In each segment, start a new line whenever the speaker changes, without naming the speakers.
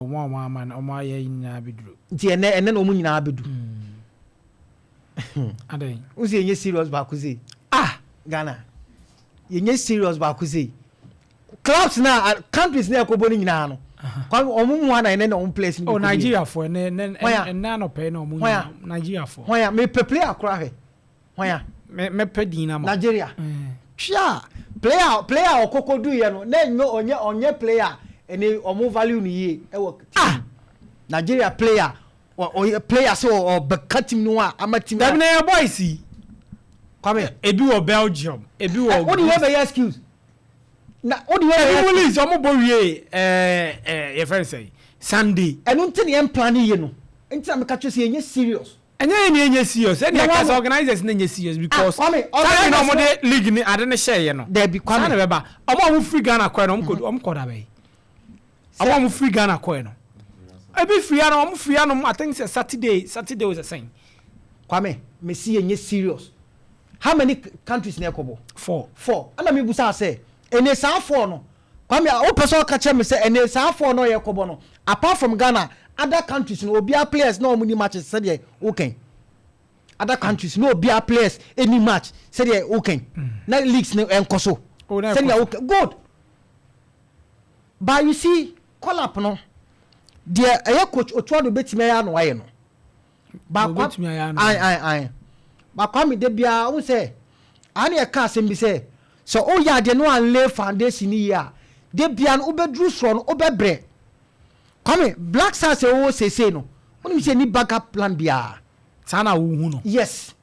Ɔmo a ɔmo ama no, ɔmo ayɛ nyinaa bɛduru.
Nti ɛnɛ na ɔmo nyinaa bɛdu.
Adɛn?
N sɛ yɛnyɛ serious baako sei.
Ah.
Ghana yɛnyɛ serious baako sei. Clubs na countries na ɛkɔbɔ no nyinaa no, Kwame, ɔmo mu ana ɛnɛ na ɔmo players no
Oh.
bi kɔ bi?
Nigeriafoɔ ɛnɛ
Hwan a?
ɛnɛ anɔpɛ yi na ɔmo
Hwan a?
nyinaa Nigeriafoɔ.
Hwan a mepɛ player kora hwɛ, hwan a?
Mɛpɛ din na ma.
Nigeria twia player ɔkɔkɔ du yɛ no na ɛnyɛ ɔnyɛ player ɛne ɔmo value no yie ɛwɔ team Nigeria. Player ɔyɛ player sɛ ɔbɛka team no a ama team.
Dabi, na yɛ boys yi.
Kwame.
Ebi wɔ Belgium, ebi wɔ.
Wode wei bɛyɛ excuse na wode wei
Ebi
bɛyɛ
mu league ɔmo bɔ wie ɛɛ ɛɛ yɛfrɛ no sɛ Sunday.
Ɛno nti ne yɛn plan yie no nti na meka kyerɛ sɛ yɛnyɛ serious.
Ɛnyɛ yɛn ni ɛnyɛ serious, ɛni
Na
ɛka sɛ organisers ne nyɛ serious because
Kwame,
time na
organisers
ɔmo de league ni ade ne hyɛ yɛ no.
Dabi, Kwame.
Saa na bɛba, ɔmo a ɔmo firi Ghana kɔɛ no, ɔmo kɔ da bɛyi ɔmo a ɔmo firi Ghana kɔɛ no, ebi firi ano, ɔmo firi ano, I think sɛ Saturday was sɛn.
Kwame, mesi yɛnyɛ serious. How many countries na ɛkɔbɔ?
Four.
Four. Ɛna mebusa sɛ ɛnɛ saa four no, Kwame, wopɛ sɛ ɔka kyerɛ me sɛ ɛnɛ saa four no ɔyɛ kɔbɔ no, apart from Ghana, other countries no obiara players na ɔmo ni matches sɛdeɛ wokɛn, other countries na obiara players any match sɛdeɛ wokɛn na leagues no ɛnkɔ so?
Oh, na ɛkɔ
sɛdeɛ
so.
Wokɛn good, but you see, call up no deɛ, ɛyɛ coach Otto Addo bɛtumi ayɛ ano ayɛ no.
Obetumi ayɛ ano.
Ayi ayi ayi, baako mi de biara n sɛ ani ɛka asɛm bi sɛ ɔyɛ adeɛ no anlay foundation ni yie a, de biara no wobɛduru soro no wobɛbrɛ. Kwame, Black Stars ɛwɔ seesei no, wɔn sɛ ni backup plan biara.
Saa na wohu no?
Yes,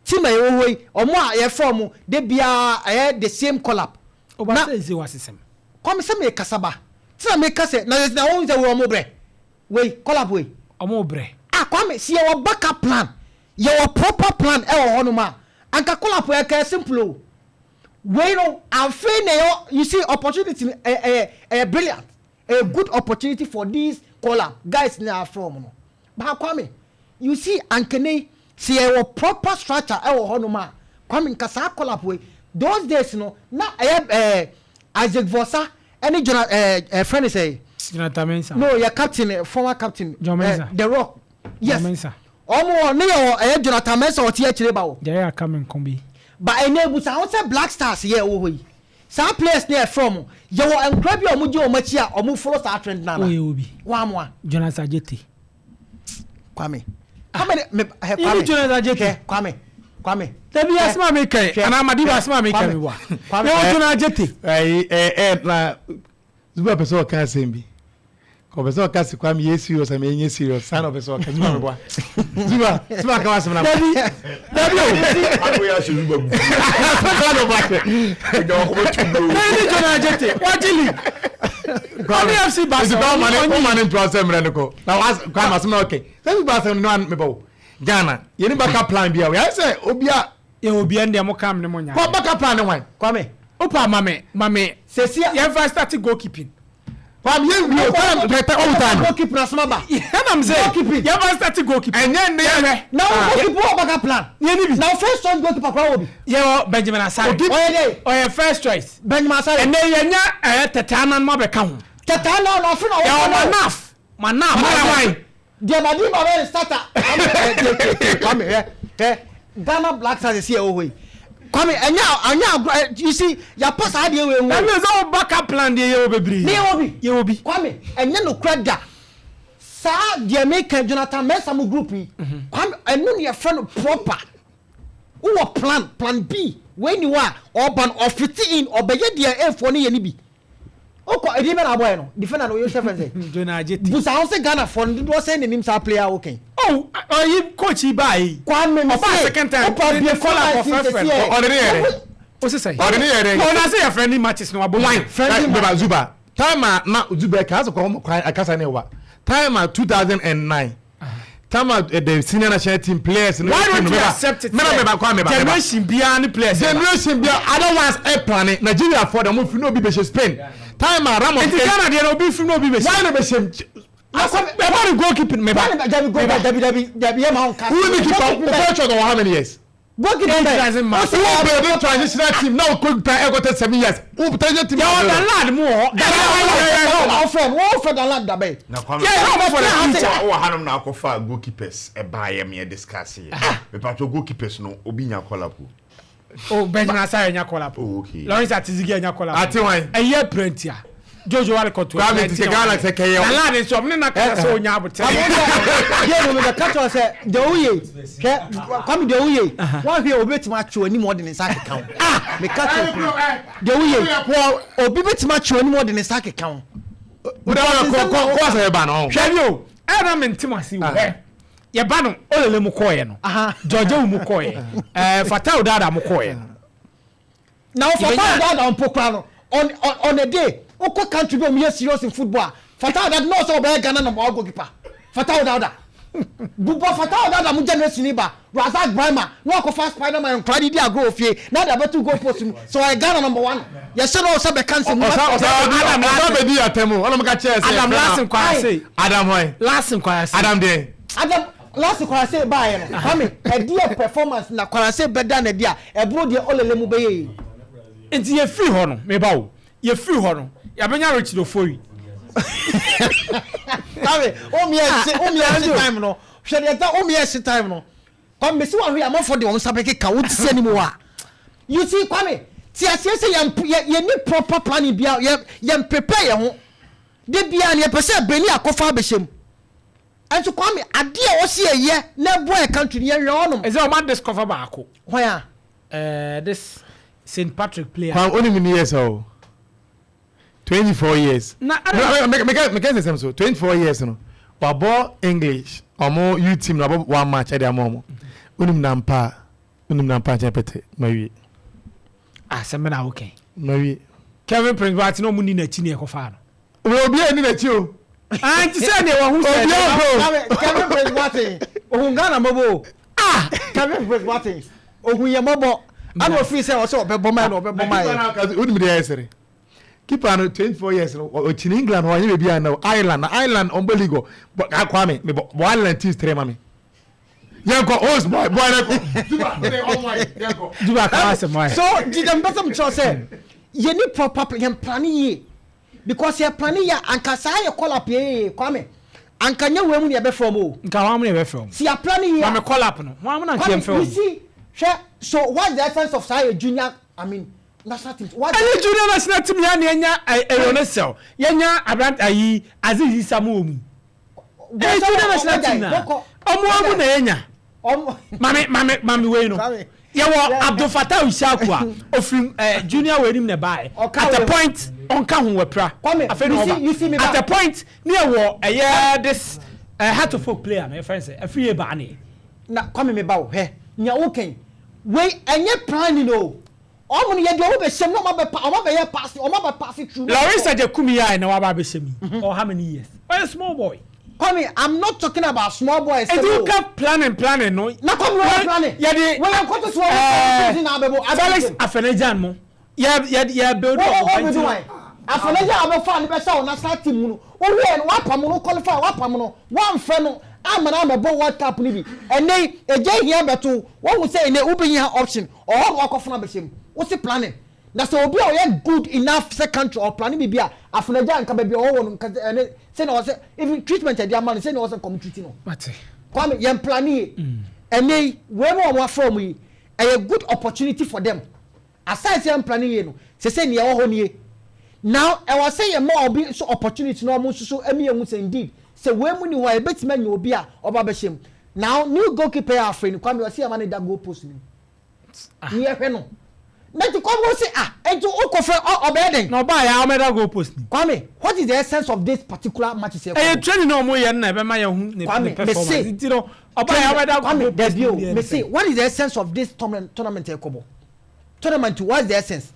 team a yɛwɔ hɔ yi, ɔmo a yɛfrɛ ɔmo de biara ɛyɛ the same call up.
Ɔba
Na-
sɛ ɛsɛ wɔ asesɛm.
Kwame, sɛ mi kasaba tí na mi kasa na wɔn sɛ wɔn mo brɛ wei call up wei.
Ɔmo brɛ.
Ah, Kwame, si yɛwɔ backup plan, yɛwɔ proper plan ɛwɔ hɔnom a, anka call up yɛ kɛ simple o. Wei no afei na yɛ, you see, opportunity no ɛyɛ brilliant, ɛyɛ good opportunity for these call up guys na afrɛ wɔn no. But Kwame, you see, ankene si yɛwɔ proper structure ɛwɔ hɔnom a, Kwame, nka saa call up wei those days no na ɛyɛ Isaac Vorsah ɛne Jona ɛɛ ɛɛ friend sɛ
Jonathan Mensah.
No, yɛ captain, former captain.
John Mensah.
The Rock, yes.
John Mensah.
Ɔmo wɔ ne yɛ wɔ ɛyɛ Jonathan Mensah ɔte akyire ba wɔ.
Jɛrɛ aka mi nkɔn bi.
Ba ɛnɛ ebusa ahɔ sɛ Black Stars yɛ ɛwɔ hɔ yi, saa players ne yɛ mo yɛwɔ nkura bi a ɔmo gye ɔmo akyi a ɔmo follow saa trend nana.
Oyɛ obi.
Wamoa.
Jonas Adjetey.
Kwame, how many me hɛ?
Yɛni
Kwame.
Jonas Adjetey.
Hwɛ, Kwame, Kwame.
Dabi, asoma mi kɛ
Hwɛ.
ana Amadiba, asoma mi kɛ
Kwame.
mi wa.
Kwame.
Yɛwɔ Jonas Adjetey.
Ayi ɛ ɛ na Zuba pɛ sɛ ɔka asɛm bi, ɔpɛ sɛ ɔka sɛ Kwame yɛ serious ama yɛnyɛ serious, saa na ɔpɛ sɛ ɔka. Zuba meboa Zuba, Zuba ka wasɛm na.
Dabi, dabi o.
Ano yɛ ahyɛ Zuba bu.
Saa na ɔbɔ ahyɛ.
Ɛgya wakɔbɛ tu bi o.
Yɛni Jonas Adjetey wagye league. Ɔne FC Barca.
Nti ɔma ne ɔma ne ntoa sɛ mmerɛ no kɔ na Kwame asɛm na ɔkɛ sɛ Zuba asɛm no mebɔ wo Ghana yɛne backup plan bi a yɛayɛ sɛ obia.
Yɛwɔ obiara deɛ mo kam ne mo nya.
Kɔ backup plan ne wan?
Kwame.
Opa mame.
Sɛsi a
yɛnfa start goalkeeping.
Kwame, yɛn wie o time pɛ ɔwɔ time.
Goalkeeper asoma ba.
Ɛnam sɛ
Goalkeeping.
yɛnfa start goalkeeping.
Ɛnyɛ ne
Yɛhwɛ.
Na wo goalkeeper wɔ backup plan?
Yɛni bi.
Na wo first choice goalkeeper kora wɔ bi?
Yɛwɔ Benjamin Asare.
Ɔyɛ dɛ?
Ɔyɛ first choice.
Benjamin Asare.
Ɛnɛ yɛnya ɛyɛ tɛtɛ anan mo abɛka ho.
Tɛtɛ anan na ɔfin na
Yɛwɔ
ɔwɔ.
Manaf Manaf.
Manaf.
Deɛ madi ma bɛ starter. Kwame, hɛ hɛ, Ghana Black Stars esi ɛwɔ hɔ yi, Kwame, ɛnyɛ agorɔ ɛ. You see, yapa saa deɛ wei
Ɛmi
ho.
sɛ wo backup plan deɛ, yɛwɔ bebree.
Ne yɛwɔ bi.
Yɛwɔ bi.
Kwame, ɛnyɛ nokura da saa deɛ meka Jonathan Mensah mu group yi. Kwame, ɛno ne yɛfrɛ no proper wowɔ plan B wei ni hɔ a ɔba no ɔfit in, ɔbɛyɛ deɛ ɛfoɔ no yɛ no bi. Wokɔ ɛdi bɛ na abɔɛ no defender no oyɛ sɛ fɛn sɛ
Jonah Adjetey.
Busa ho sɛ Ghana foɔ no dodoɔ sɛ n'anim saa player a wokɛn.
Oh, ɔyi coach yi baa yi.
Kwame, mi
Ɔbaa second time.
wopa
Ne
bie
call up ɔfrɛfrɛ no.
Ɔde ne yɛ dɛ?
O sisan.
Ɔde ne yɛ dɛ?
Ɔna sɛ yɛ friendly matches no wabɔ.
Wine
Friendly
beba Zuba time a na Zuba ka asɛ kɔ kwan akasa ne wa time a 2009 time a the senior national team players no.
Why don't you accept it?
Mena meba kwa meba meba.
Generation biara ni players.
Generation bia other ones ɛ plan Nigeria for them fi no obi bɛ hyɛ Spain time a Ramos.
Nti Ghana deɛ na obi fi na obi bɛ hyɛ.
Why na bɛ hyɛ ɛbɔ ni goalkeeping meba.
Dabi, dabi, dabi, dabi, dabi, yɛ ma wo nka.
Who ni keeper o? First choice wɔ how many years?
Goalkeeper
Age
bɛn?
doesn't matter.
Wo build transitional team na wo kɔ ɛkɔtɛ 7 years, wo transitional team.
Yɛ wɔ Danlad mu wɔ hɔ.
Ɔfrɛ no, wɔfrɛ Danlad dabɛn?
Na Kwame,
Yeah, yeah, for the future.
Wɔ hanom na akɔfa goalkeepers ɛbaayɛ meɛ discuss yɛ mepatwɛ goalkeepers no, obi nya call up o.
Oh, Benjamin Asare nya call up.
Oh, okay.
Lawrence Atizigi nya call up.
Ate wan?
Ɛyɛ plenty a Jojo wale kɔtɔ.
Kwame, ti sɛ Ghana sɛ kɛyɛ.
Danlad nso, ɔmo ne na kasa sɛ onya abotire.
Yɛ no mebɛka kyerɛ sɛ deɛ woyɛ, hwɛ Kwame, deɛ woyɛ, woahwɛ obi bɛtumi atwe anim, ɔde ne nsa akeka wo. Meka kyerɛ wo, deɛ woyɛ, obi bɛtumi atwe anim, ɔde ne nsa akeka wo.
Kɔ asɛ ba no.
Hwɛ bi o, ɛna mi ntem ase o. Hwɛ, yɛba no, Olele mu kɔɔyɛ no, George Ewu mu kɔɔyɛ, Fatau Dada mu kɔɔyɛ no.
Na Fatau Dada mpo kora no, on a day wokɔ country bi a ɔmo yɛ serious in football a, Fatau Dada na ɔsɛ ɔbɛyɛ Ghana number one goalkeeper. Fatau Dada bubɔ, Fatau Dada mo generation ni ba Razak Brahma na wakɔfa Spiderman nkora de di agorɔ wɔ fie na de abɛto goal post mu sɛ ɔyɛ Ghana number one, yɛhyɛ no ɔsɛ bɛka nsɛm.
Ɔsa ɔsa ɔsa bɛdi atɛm o, ɔnam ka kyerɛ sɛ
Adam Larsen Kwarase.
Adam hɔn?
Larsen Kwarase.
Adam deɛ?
Adam Larsen Kwarase baayɛ no, Kwame, ɛdeɛ performance na Kwarase bɛda na ɛdi a ɛboro deɛ Olele mu bɛyɛ yi?
Nti yɛfiri hɔ no, meba o, yɛfiri hɔ no, yɛabɛnya Richard Ofori.
Kwame, o mi ɛsi time no, hwɛ deɛ ta o mi ɛsi time no. Kwame, mesi wa hwɛ amanfo de wɔn nsa bɛkeka wo ti sɛ anim hɔ a, you see, Kwame, ti aseɛ sɛ yɛn ni proper planning bia, yɛn prepare yɛn ho de bia ne yɛpɛ sɛ bɛni akɔfa abɛhyɛ mu. Ɛnso Kwame, adeɛ a wɔsi yɛ na ɛboa yɛ country no, yɛn hwɛ hɔnom.
Ɛsɛ ɔma discover baako.
Hwan a?
This St Patrick player.
Kwame, onim ni years o, 24 years.
Na
meka sɛ sɛm so 24 years no, wabɔ English ɔmo youth team na wabɔ one match ɛde ama ɔmo. Onim nampa, onim nampa nkyɛn pɛtɛ ma wie.
Ah, sɛ mena wo kɛn.
Ma wie.
Kevin Prince Boateng na ɔmo ni n'akyi ne ɛkɔfa no.
Obi obi a ni n'akyi o.
Ah, nti sɛ deɛ wɔn ho sɛ.
Obi a mpo.
Kevin Prince Boateng ohun Ghana mɔbɔ o.
Ah.
Kevin Prince Boateng ohun yɛ mɔbɔ ana ofiri sɛ ɔsɛ ɔbɛbɔ maa yɛ na ɔbɛbɔ maa yɛ.
Onim deɛ ɛyɛ sere, keeper no, 24 years no, ɔkyini England hɔ, ɔnyɛ baabi a na Ireland, na Ireland ɔmbɔ league hɔ. Bɔ Kwame, me bɔ Ireland teams three ma me. Yɛnkɔ host boy boy ne kɔ Juba ne ɔmo yɛnkɔ.
Juba kama asɛm ayɛ.
So didi mpɛ sɛ mekyerɛ sɛ yɛni proper, yɛn plan yie, because yɛ plan yie anka saa yɛ call up yɛ, Kwame, anka nyɛ wei mu ne yɛbɛfrɛ mu o.
Nka wɔn amu na yɛbɛfrɛ wɔn.
Si yɛ plan yie.
Maame, call up no, wɔn amu na nkyɛn fɛ
wɔn. You
wɔn.
see, hwɛ, so what's the essence of saa yɛ junior, I mean, national team?
Ɛyɛ junior national team yɛn ni yɛnya ɛyɛ ne sɛl yɛnya abrant ayi Aziz Isa mu wɔ mu. Ɛyɛ junior national team na ɔmo amu na yɛnya. Maame, maame, maame, wei no, yɛwɔ Abdul Fatah Issahaku a ofiri junior wei nim na ɛbaayɛ. At a point ɔnka ho wɔ pra, afei na ɔba. At a point ne yɛwɔ ɛyɛ this Hearts of Oak player na yɛfrɛ no sɛ afiri yɛ baa ne.
Na Kwame, mi ba o, hwɛ nea o kɛn wei, ɛnyɛ planning o. Ɔmo no yɛ deɛ ɔmo bɛ hyɛm na ɔmo abɛ pa, ɔmo abɛyɛ pass, ɔmo abɛ pass through.
Lawrence Agyekum yi a ɛna waba abɛhyɛ mi or how many years? Ɔyɛ small boy.
Kwame, I'm not talking about small boys.
Ebi ka planning, planning no.
Na Kwame, wɔyɛ planning.
Yɛde
wɔyɛ nkɔtɔ so wɔn na abɛbɔ.
Felix Afena-Gyan mo yɛ build
up. Wɔn wɔn wɔn Afena-Gyan abɛfa ne bɛhyɛ wɔn national team mu no, wowie no, wapam no, qualify, wapam no, wamfrɛ no ama na amɛbɔ World Cup no bi. Ɛnɛ yi egya hia bɛto wɔn ho sɛ ɛnɛ wobɛnya option ɔhɔ na wakɔfona bɛhyɛ mu. Wosi planning, na sɛ obi a ɔyɛ good enough sɛ country ɔplan bibi a, Afena-Gyan nka baabi a ɔwɔ no nka ɛne sɛ na ɔsɛ even treatment ɛde ama no sɛ na ɔsɛ nkɔm treat no. Kwame, yɛn plan yie. Ɛnɛ yi wei mu a wɔn afrɛ wɔn yi, ɛyɛ good opportunity for them. Aside sɛ yɛn plan yie no, sɛ nea ɛwɔ hɔ nie now, ɛwɔ sɛ yɛn ma obi nso opportunity na ɔmo nso so ɛmi ehu sɛ indeed sɛ wei mu ni hɔ a, yɛbɛtumi anya obi a ɔba bɛhyɛ mu. Now new goalkeeper yɛ afrɛ no, Kwame, ɔsi yɛ ma ne da goal post ni ni yɛhwɛ no na ti. Kwame, ɔsi ah, nti okɔfrɛ ɔbɛyɛ dɛn?
Na ɔbaa yɛ ɔmɛda goal post ni.
Kwame, what is the essence of this particular match sɛ?
Ɛyɛ training na ɔmo yɛ no na ɛbɛma yɛn hu ne performance, nti no ɔbaa yɛ ɔmɛda goal post
ni. Kwame, mese, what is the essence of this tournament? Ɛkɔbɔ tournament, what is the essence?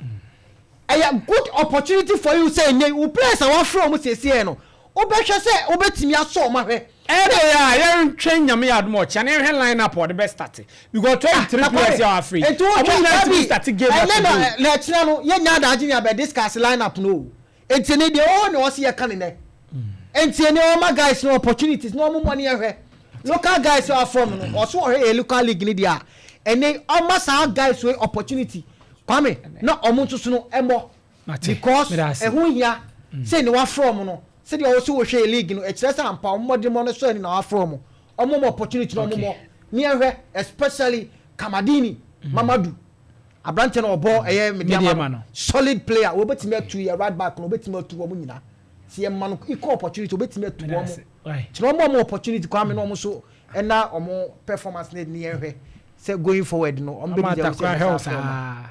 Ɛyɛ good opportunity for you sɛ nye wo players a wafrɛ wɔn siesie no, wobɛhwɛ sɛ wobɛtumi asɔ wɔn ahwɛ.
Ɛyɛ yɛ a yɛntwɛn Nyame yɛ adum ɔkyɛn na yɛhwɛ line up ɔde bɛ start, because 23 players yɛ afei
ɔmo
nyinaa ti start game.
Ɛnɛ na ɛkyerɛ no, yɛ nya adagye ni abɛ discuss line up no o. Nti ne deɛ ɔwɔ na ɔsi yɛ ka ne nɛ, nti ne ɔma guys no opportunities na ɔmo mɔ ne yɛhwɛ local guys a form no, ɔso ɔhwɛ yɛ local league ni deɛ a. Ɛnɛ ɔma saa guys wei opportunity, Kwame, na ɔmo nso so no ɛmɔ because ɛho hia sɛ ne wafrɛ ɔmo no, sɛdeɛ ɔwɔ so wɔhwɛ league no, ɛkyerɛ sɛ ampa ɔmo mmɔdemmɔ no so ɛni na wafrɛ ɔmo. Ɔmo mo opportunity na ɔmo mɔ ne yɛhwɛ, especially Kamadini Mamadu, aberante no ɔbɔ ɛyɛ Medeama no, solid player. Wɔbɛtumi atu yɛ right back no, wɔbɛtumi atu wɔn nyinaa. Si yɛ ma no equal opportunity, wɔbɛtumi atu wɔn. Kyerɛ wɔn opportunity, Kwame, na wɔn so ɛna wɔn performance ne yɛhwɛ sɛ going forward no wɔn bɛ di.
Ɔmo atakora hɛw saa.